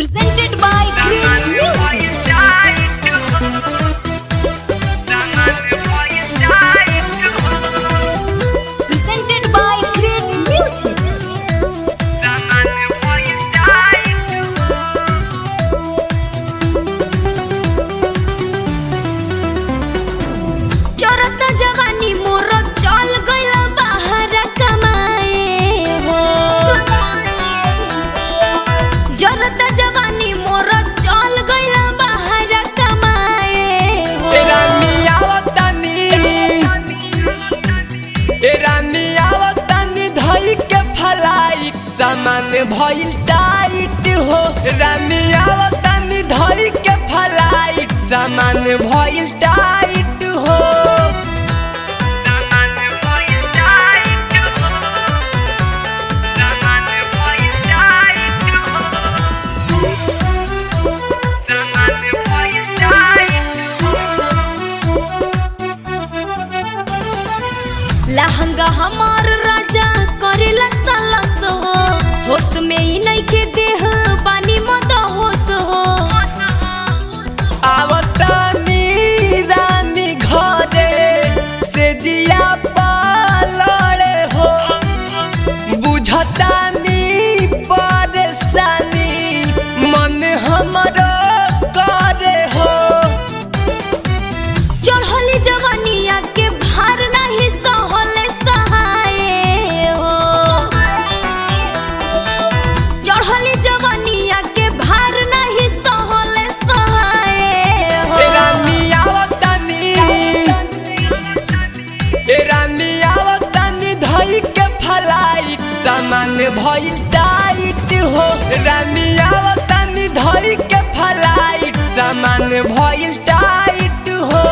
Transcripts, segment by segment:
Presented by Great Music. Presented by Great Music. चोरता जवानी मोर चल गइल बाहर कमाए हो। जरता जवानी मोर चल गइल बाहर कमाए हो। ए रानी आवतानी, ए रानी आवतानी धई के फलाई सामान भइल टाइट हो। रानी आवतानी धई के फलाई सामान भइल टाइट हो। लहंगा हमार राजा करेला सलस हो, होश में ही नइखे देह बानी मत होश हो। आवतानी रानी घरे से जिया पालड़े हो, बुझतानी परेशानी मन हमरो करे हो। चढ़ल जवानिया के भार नाही सहल सहाय हो। चढ़ल जवानिया के भार नाही सहल सहाय हो। ए रानी आवतानी, ए रानी आवतानी धई के फलाई सामान भइल टाइट हो। रानी आवतानी धई के फलाई सामान भइल टाइट हो।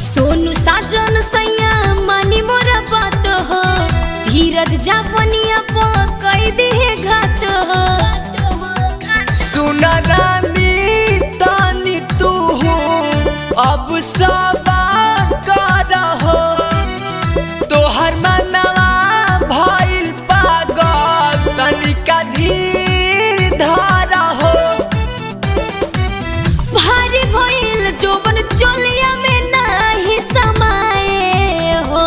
सोनू साजन सैया मानी मोरा बात हो, धीरज जावनिया पो कई देहे घात हो। सुन रानी तानी तू अब सबा करहो, तोहर मनवा भइल पागल तनिका धीर धरहो। भारी भइल जोबन चोलिया में नाही समाए हो।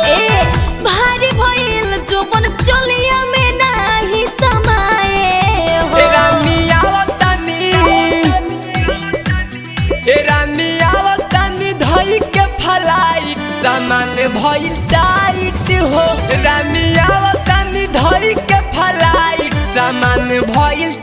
ए भारी भइल जोबन चोलिया में नाही समाए हो। ए रानी आवतानी, ए रानी आवतानी धई के फलाई सामान भइल टाइट हो। रानी आवतानी धई के फलाई सामान भइल।